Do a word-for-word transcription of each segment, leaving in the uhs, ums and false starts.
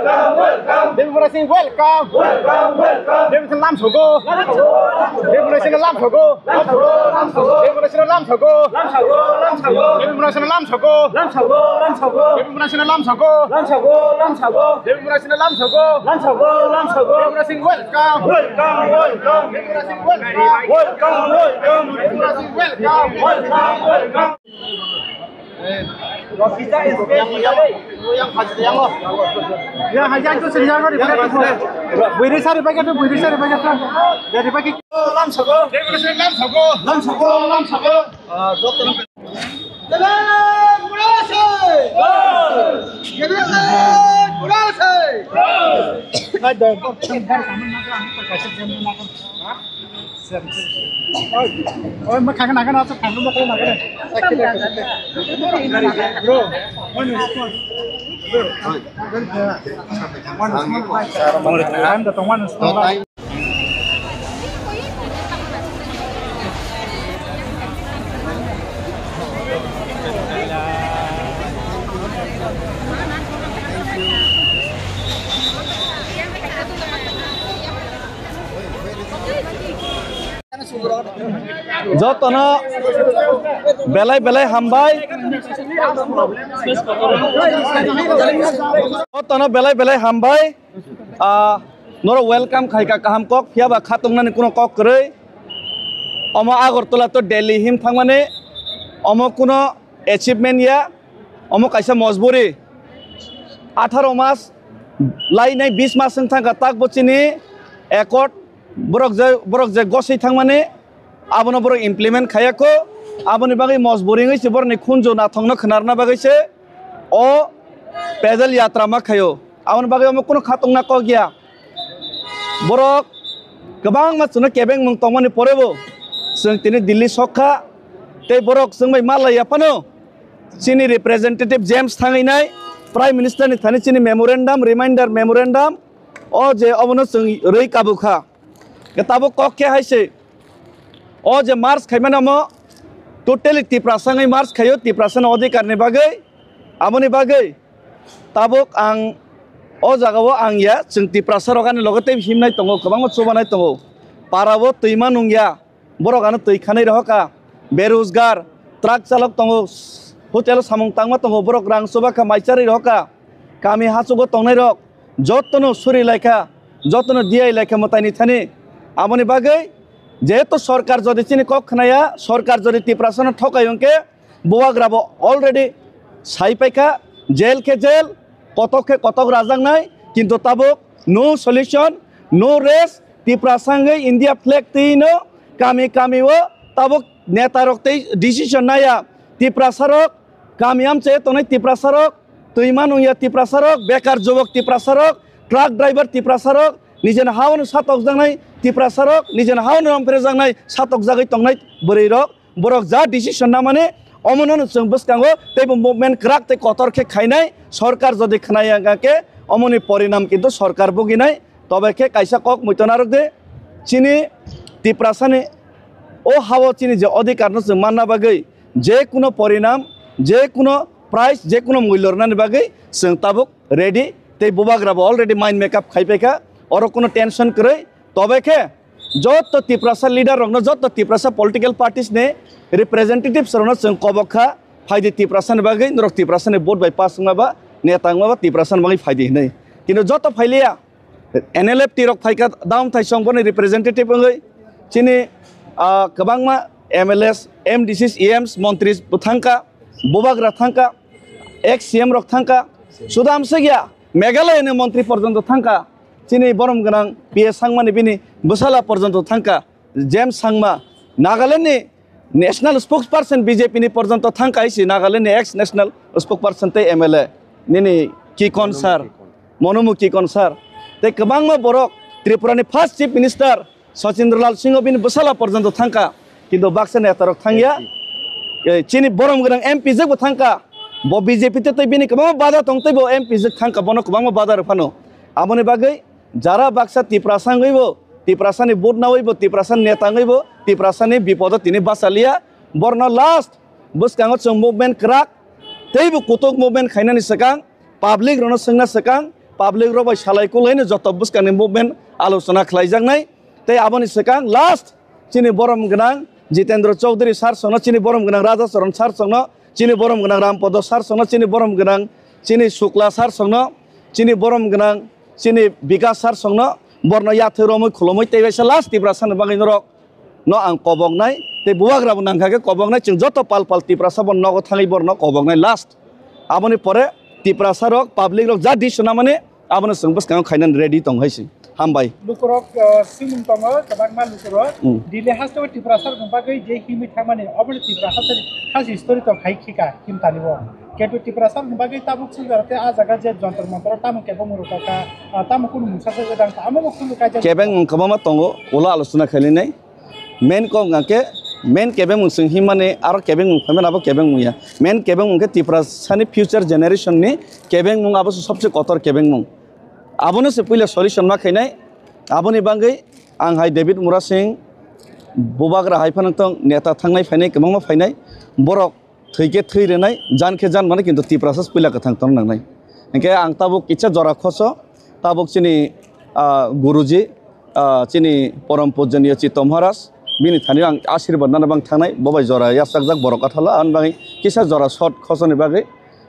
Welcome, welcome. Debi Murasing welcome. Welcome, welcome. Debi Murasing lam sogo. Debi Murasing lam sogo. Lam sogo, lam sogo. Debi Murasing lam sogo. Lam sogo, lam sogo. Debi Murasing lam sogo. Lam sogo, lam sogo. Debi Murasing lam sogo. Lam sogo, lam sogo. Debi Murasing lam sogo. Lam sogo, lam sogo. Debi Murasing welcome. Welcome, welcome. Debi Murasing welcome. Welcome, welcome. Debi Murasing welcome. Welcome, welcome. Buini sari packet, buini sari packet, dari packet. Lam sogo. Lam sogo, lam sogo. Oi, oi, ma khakha naga na, khakha naga na. Bro, one response. Bro, one response. Time da tong one response. Jotono belai belai hambai. Jotono belai belai hambai. Ah, norok welcome khaika kaham kok, phiya ba khatungnani kuno kok kwrwi. Omo Agartala to Delhi him thangmani omo kuno achievement ya, omo kaisa mojburi. Atharo mas lainai bis mas wng thangkha tak bo chini accord borok je, borok je goswi thangmani abono borok implement khayakho, aboni bagwi mojburi wngwi se borokni khunju nathokno khwnarna bagwi se o pedal yatra ma khaio. Aboni bagwi omo kuno khatungna kok ya. Borok kwbangma chwngno kebengmung tongmani porebo chwng tini Delhi sokha, tei borok chwng bai ma laiya phano chini representative James thangwi nai Prime Minister ni thani chini memorandum, reminder memorandum, o je obono chwng rwi kabukha. Tabuk kok khe hai se, o je march khaimani omo totally Tiprasa wngwi march khaio, Tiprasani odhikar ni bagwi, aboni bagwi tabuk ang o jaga o ang ya, chwng Tiprasa rok ani loge tei himnai tongo, kwbangma chubanai tongo, para o twima nung ya, borok ano twi khanai rohoka, berojgar, truck chalok tongo, hotel o samung tangma tongo, borok rang chuba kha, mai charwi rohoka, kami hachugo tongnai rok, jotono suri laikha, jotono diyai laikha mwtaini thani. Aboni bagwi jehetu sorkar jodi chini kok khnaya, sorkar jodi Tiprasano thokai hwnkhe, bubagra bo already sai paikha, jail khe jail, kotok khe kotok rajaknai, kintu tabuk no solution, no rest, Tiprasa wngwi India flag twi no kami kami o tabuk neta rok tei decision naya, Tiprasa rok kami amchai tongnai Tiprasa rok, twima nungya Tiprasa rok, bekar jubok Tiprasa rok, truck driver Tiprasa rok, nijeni ha-o no satokjaknai Tiprasa rok, nijeni ha-o no romphrejaknai satokjagwi tongnai bwrwi rok, borok ja decision namani omono no chwng bwskango teibo movement kwrak tei kotor khe khainai. Sorkar jodi khwnaya wngkha khe omoni porinam kintu sorkar buginai. Tobe khe kaisa kok muiton arok de, chini Tiprasani o ha-o chini je odhikar no chwng manna bagwi je kuno porinam, je kuno price, je kuno mulyo rwnani bagwi chwng tabuk ready, tei bubagra bo already mind make up khai paikha, oro kuno tension kwrwi. Tobe khe joto Tiprasa leader rokno, joto Tiprasa political parties ni representatives rokno chwng kobok kha, phaidi Tiprasani bagwi, norok Tiprasani vote bai pass wngma ba, neta wngma ba Tiprasani bagwi phaidi hinwi. Kintu joto phailiya, N L F T rok phaikha, Daum Thaisong boni representative wngwi, chini, ah, kwbangma M L As, M D Cs, E Ms, montri bo thangkha, bubagra thangkha, ex C M rok thangkha, suda amswkya Meghalaya ni montri porjonto thangkha, chini borom gwnang P A Sangma ni bini bwsala porjonto thangkha, James Sangma, Nagaland ni national spokesperson B J P ni porjonto thangkha, isi Nagaland ni ex national spokesperson tei M L A nini Kikon sir, Monomu Kikon sir, tei kwbangma borok, Tripura ni first chief minister Sachindralal Singh bini bwsala porjonto thangkha, kintu baksa neta rok thangya. Eh, chini borom gwnang M P jwk bo thangkha, bo B J P te tei bini kwbangma bada tong tei bo M P jwk thangkha, bono kwbangma bada rw phano. Aboni bagwi jara baksa Tiprasa wngwi bo Tiprasani vote nawi bo, Tiprasani neta wngwi bo, Tiprasani bipodo tini bachaliya. Borno last bwskango chwng movement kwrak, teibo kutuk movement khainani swkang public rokno swngna swkang, public rok bai salai kulaino joto bwskangni movement alochona khlaijaknai. Tei aboni swkang last chini borom gwnang Jitendra Chaudhary sir songno, chini borom gwnang Raja Charan sir songno, chini borom gwnang Rampodo sir songno, chini borom gwnang chini Shukla sir songno, chini borom gwnang chini Bikas sir songno, borno yathwi romwi khulumwi tei waisa last Tiprasani bagwi norok no ang koboknai, tei bubagra bo nangkha khe koboknai, chwng joto pal pal Tiprasa bo nogo thangwi borno koboknai last. Aboni pore Tiprasa rok, public rok ja decision namani abono chwng bwskango khainani ready tong hai se. Hambai. Lukurok, uh, swimung tongo, kwbangma lukurok. Hmm. Delhi hasteo Tiprasa rokni bagwi je himwi thangmani, obono Tiprasa hasteni khasi story tong khai khika himtani o. Kintu Tiprasa rokni bagwi tabuk swngjak tei ah jaga je Jantar Mantar tamo kebengmung rwkha, uh, tamo kunu mungsa sajak dang, amo bo khuluk kaijak. Kebengmung kwbangma tongo, ulo alochona khailainai. Main kok hwnkha khe, main kebengmung chwng himmani aro kebengmung phaimani abo kebengmung ya. Main kebengmung khe Tiprasani future generation ni kebengmung, abo se sobse kotor kebengmung. Abono se puila solution ma khainai. Aboni bagwi ang hai David Murasing, bubagra hai phano tong neta thangnai phainai, kwbangma phainai. Borok thwi khe thwi rwnai, jan khe jan mano, kintu Tiprasa puila kwthang tongna nangnai. Hinkhe ang tabuk kisa jora khoso, tabuk chini, ah, Guruji, ah, chini Porom Pujaniya Chitto Maharaj, bini thani ang ashirbad nana bang thangnai, bo bai jora yachakjak borok kathalo, aboni bagwi kisa jora short khosoni bagwi,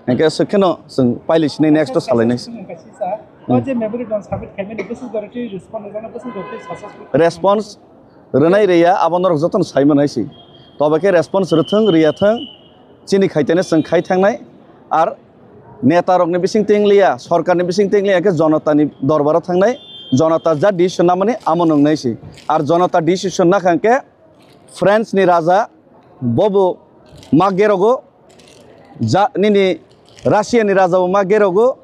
hinkhe swkheno chwng pailai sini next o salainai. Hmm. O je memorandum submit khaimani, bwswk jora twi response rwjak, bwswk jora twi successful. Response rwnai rwya, abo norok jotono sai manai se. Tobe khe response rwthwng rwya thwng, chini khaitene chwng khai thangnai. Ar neta rokni bising teng liya, sorkarni bising teng liya khe jonotani dorbaro thangnai, jonota ja decision namani amo nwngnai se. Ar jonota decision nakha khe France ni raja bobo ma gerogo, ja, nini Russia ni raja bo ma gerogo,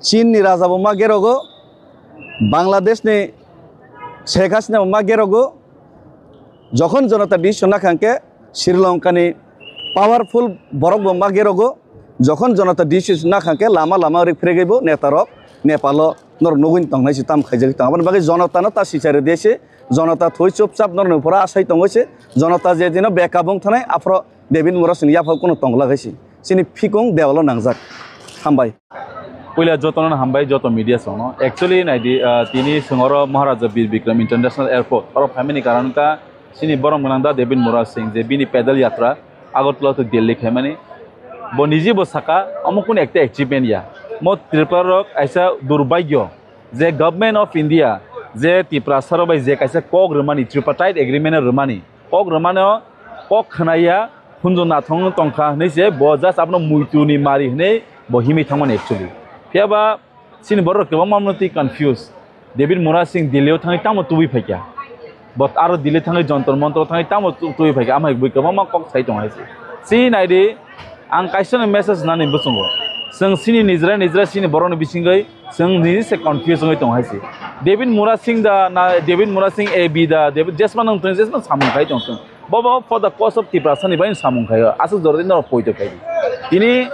Chin ni raja bo ma gerogo, Bangladesh ni Sheikh Hasina bo ma gerogo. Jokhon jonota decision nakha hwnkhe Sri Lanka ni powerful borok bo ma gerogo. Jokhon jonota decision nakha hwnkhe lama lama rik phregwi bo neta rok Nepal o norok nugwi tong nai se tam khaijagwi tong. Aboni bagwi jonota no ta sichari de se, jonota thwi chupchap norok ni pura asai tongwi se, jonota je dino backup wng thanai aphro David Murasing ni yaphang kunu tongla hai se. Chini phikung dewalo nangjak. Hambai. Puila jotono hambai joto media songno. Actually naidi, ah, tini songoro Maharaja Bir Bikram International Airport. Oro phaimani karon ka chini borom gwnang da David Murasing je bini pedal yatra Agartala to Delhi khaimani. Bo niji bo saka omo kunu ekta achievement ya. Mo Tripura rok aisa durbagyo je Government of India je Tiprasa rok bai je kaisa kok rwmani, Tripartite Agreement rwmani. Kok rwmano kok khwnaya, hunju nathong tongkha hwnwi se bo just abono muitu ni mari hwnwi bo himwi thangmani actually. Phiya ba chini borok kwbangma mano twi confuse. David Murasing Delhi o thangwi tamo tubui phaikha? Bo aro Delhi thangwi Jantar Mantar o thangwi tamo tu-, tubui phaikha? Amhai bui kwbangma kok sai tong hai se. Si naidi, ang kaisa no message nani bwsongo. Chwng chini nijra nijra chini borokni bisingwi chwng nini se confuse wngwi tong hai se. David Murasing da na David Murasing A B da, David jesma nang tong jesma samung khai tong tong. Bobo for the cause of Tiprasa ni bai samung khai. Aswk jora di norok poito khai di. Tini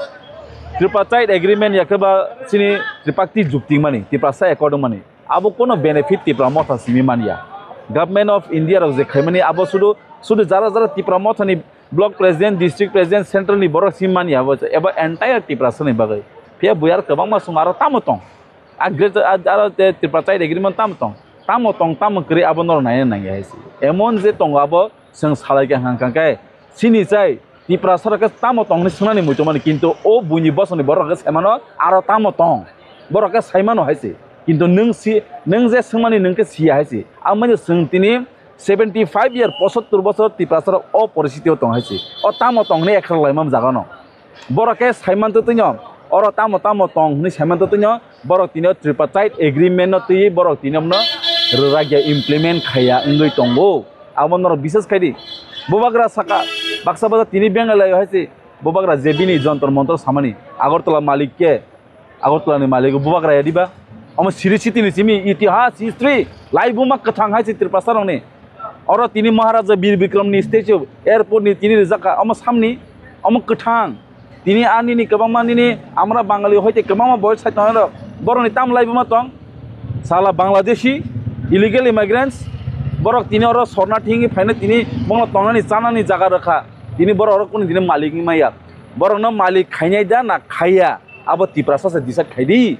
Tripartite Agreement yakhe ba chini Tripakti jukti mani, Tiprasa Accord mani. Abo kono benefit Tipra Motha simi manya. Government of India rok je khaimani abo sudu, sudu jara jara Tipra Motha ni block president, district president, central ni borok simi manya abo eba entire Tiprasa ni bagwi. Phiya buyar kwbangma song aro tamo tong. A great, a, aro te Tripartite Agreement tamo tong. Tamo tong, tamo kwrwi abo norok naina nangya hai se. Emon je tongo abo chwng salai khe hang kang khe. Chini chai Tiprasa rok khe tamo tong hwnwi swngnani muitu mani, kintu o buini bosongni borok rok khe sai mano aro tamo tong. Borok khe sai mano hai se. Kintu nwng si, nwng je swngmani nwng khe siya hai se. Amoni chwng tini seventy five year, pochottor bosor Tiprasa rok o poristiti o tong hai se. O tamo tong hwnwi ekha laimani jaga no. Borok khe saiman twtwino, oro tamo tamo tong hwnwi saiman twtwino, borok tini o Tripartite Agreement no twiwi borok tini omono rwragya, implement khaiya wngwi tongo. Abo norok bisas khai di. Bubagra saka, baksa baksa tini Bengalai hai se, bubagra je bini Jantar Mantar samani, Agartala malik khe, Agartala ni malik bubagra ya diba? Omo siri siti ni simi itihas, history, laibuma kwthang hai se Tiprasa rokni. Oro tini Maharaja Bir Bikram ni statue, airport ni tini rijak kha, omo samni, omo kwthang. Tini ani ni kwbangma nini, amra Bangali hoite kwbangma boy sai tongnai rok. Borok ni tam laibuma tong. Sala Bangladeshi, Illegal immigrants, borok tini oro sorna thingwi phaina tini bono tongnani chanani jaga rwkha. Tini borok oro kunu tini malik wngwi maya. Borokno malik khainai da na khaiya, abo Tiprasa se decide khaidi.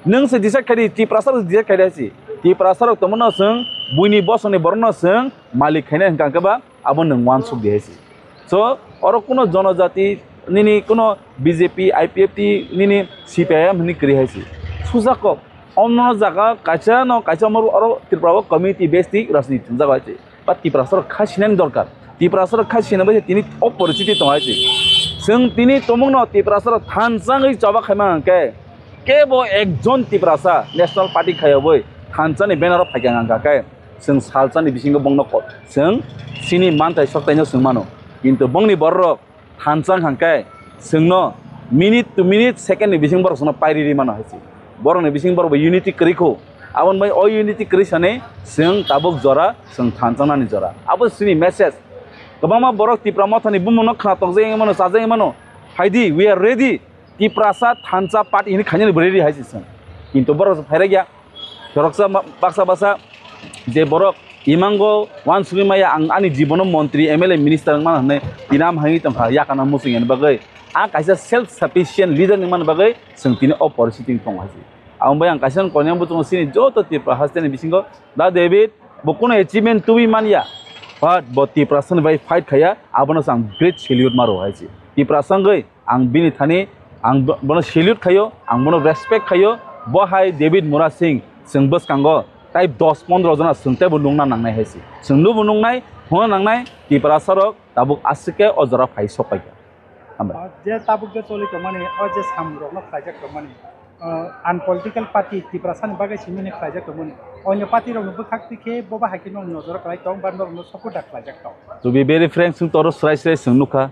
Nwng se decide khaidi, Tiprasa se decide khaidi hai se. Tiprasa rok tongmano chwng buini bosongni borokno chwng malik khainai hwnkha hwnkhe ba abo nwng uansuk di hai se. So, oro kuno jonojati nini kuno B J P, I P F T nini C P I M hwnwi kwrwi hai se. Sujakok, omno jaga kaisa no kaisa omo oro Tripura o community based twi rajniti thwngjak hai se. Ba Tiprasa rok kha sinani dorkar. Tiprasa rok kha sinani bai tini o porichiti tong hai se. Chwng tini tomungno Tiprasa rok thansa wngwi choba khaima hwnkhe kebo ekjon Tiprasa National Party khayogwi thansani banner o phaikha hwnkha khe chwng salsani bisingo bongno ko-, chwng chini manthai soktaino chwng mano. Kintu bongni bororok thansa wngkha khe chwngno minute to minute, second ni bising borok chwngno pairi ri mano hai se. Borokni bising borok bo unity kwrwi kho. Aboni bai o unity kwrwi sani chwng tabuk jora, chwng thansa nani jora. Abo chini message. Kwbangma borok Tipra Mothani bumungno khna tokjak wngwi mano, chajak wngwi mano. Phaidi, we are ready. Tiprasa thansa party hwnwi khainani bo ready hai se chwng. Kintu borok se phairakya. Khoroksa ma-, baksa baksa je borok imango uansugwi maya, ang ani jibono montri, M L A, minister wngmano hwnwi tinam hai tongkha yakana muchung yani bagwi. A kaisa self sufficient leader wngmani bagwi chwng tini o poristiti wng tongo hai se. Aboni bai ang kaisa koinai buchungo chini joto Tripura hasteni bisingo Da David bo kuno achievement tubui manya, but bo Tiprasani bai fight khaiya, abono se ang great salute maro hai se. Tiprasa wngwi ang bini thani ang bo-, bono salute khaio, ang bono respect khaio. Bo hai David Murasing chwng bwskango tai dos pondro jona chwng teibo nukna nangnai hai se. Chwng nubo nuknai, hwnna nangnai, Tiprasa rok tabuk aswk khe o jora phai sok paikha. Hambai. O je tabuk je choli tongmani, o je samung rokno khlaijak tongmani, o unpolitical party Tiprasani bagwi simini khlaijak tongmani, onyo party rokni bwkhak twi khe bo bahai khe nokni nojoro kwlai tong ba norokno support da khlaijak tong. To be very frank, chwng toro swrai swrai chwng nukha,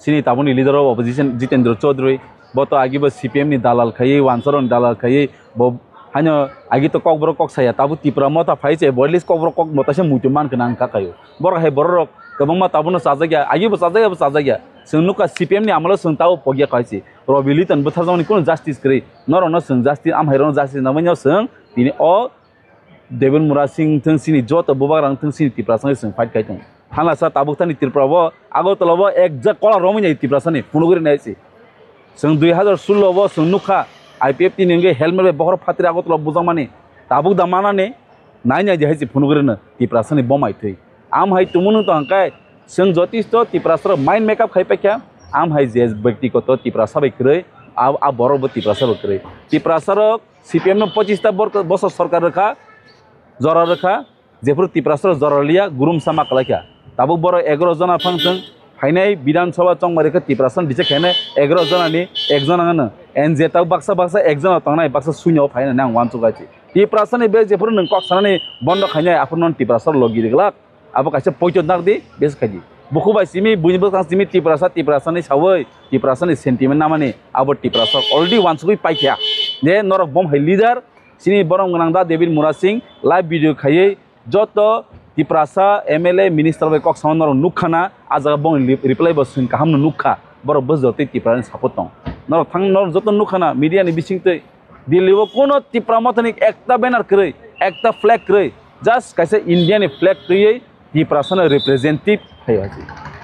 chini tabukni leader of opposition Jitendra Chaudhary, bo to agibo C P M ni dalal khaiwi, wansarokni dalal khaiwi, bo haino agi to kokborok kok saya, tabuk Tipra Motha phai se, bo at least kokborok kok motaisa muitu man gwnang wngkha kaio. Borok hai bororok kwbangma tabukno chajak ya, agibo chajak ya, bo chajak ya. Chwng nukha C P M ni amolo chwng tabuk pogya kaise. Robi Liton bwtharjakmani kunu justice kwrwi. Norokno chwng justice, amhairokno justice nangmani chwng tini o David Murasing thung chini joto bubagra thung chini Tiprasa wngwi chwng fight khai tongo. Thanglasa tabuk thani Tripura bo Agartala bo ekjak kola romwi nai Tiprasani phunugwi nai se. Chwng dui hazar sullo bo chwng nukha I P F T ni wngwi helmet bai bokhorok phatri Agartala bujakmani. Tabuk da manani nai nai di hai se phunugwi rwno Tiprasani bomai thwi. Am hai tumu nung tong khe chwng jotisto Tiprasa rok mind make up khai paikha. Am hai je byaktigoto Tiprasa bai kwrwi, a, a borok bo Tiprasa bai kwrwi. Tiprasa rok C P M no pochista bor-, bosor sorkar rwkha, jora rwkha, jephuru Tiprasa rok jora liya, gurumsa ma kwlaikha. Tabuk borok egaroh jona phang chwng phainai Bidhan Sabha chongmari khe Tiprasa ni bichar khainai egaroh jona ni ekjona hwno. N J tabuk baksa baksa ekjona tongnai, baksa suinyo phainai nang uansuk bai se. Tiprasa ni bek jephuru nwng kok sanani bondo khainai, aphuru non Tiprasa rok logi riglak. Abo kaisa poito nak di, bes khai di. Buku bai simi, buini bwskang simi Tiprasa, Tiprasa ni sawi, Tiprasa ni sentiment namani, abo Tiprasa already uansugwi paikha. Je norok bom hai leader, sini borom gwnang da David Murasing live video khaiwi joto Tiprasa M L A minister bai kok sama norok nukha na, a jaga bongni li-, reply bo swng kaham no nukha, borok bwsajak tei Tiprasa ni support tong. Norok thang, norok joto nukha na media ni bising twi, Delhi o kuno Tipra Mothani ekta banner kwrwi, ekta flag kwrwi, just kaisa India ni flag twiwi Tiprasa no representative hai hai.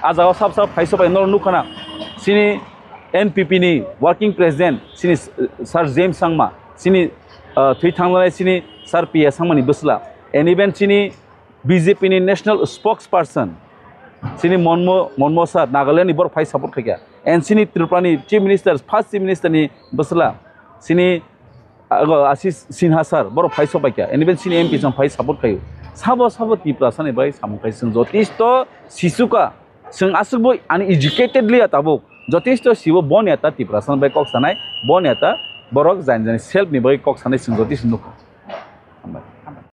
A jaga o sab sab phai sopai norok nukha na, chini N P P ni working president, chini, uh, Sir James Sangma, chini, uh, thwi thangjanai chini Sir P A Sangma ni bwsla, and even chini B J P ni national spokesperson, chini Monmo, Monmo sir, Nagaland ni borok phai support khaikha. And chini Tripura ni chief minister, first chief minister ni bwsla, chini, ago, Ashish Sinha sir, borok phai sopaikha. And even chini M P chwng phai support khaio. Sabo, sabo Tiprasa ni bai samung khai chwng jotisto sisukha. Chwng aswk bo uneducatedly ya tabuk. Jotisto sibo bo neta Tiprasa ni bai kok sanai, bo neta borok jani jani self ni bai kok sanai chwng jotisto nukha. Hambai.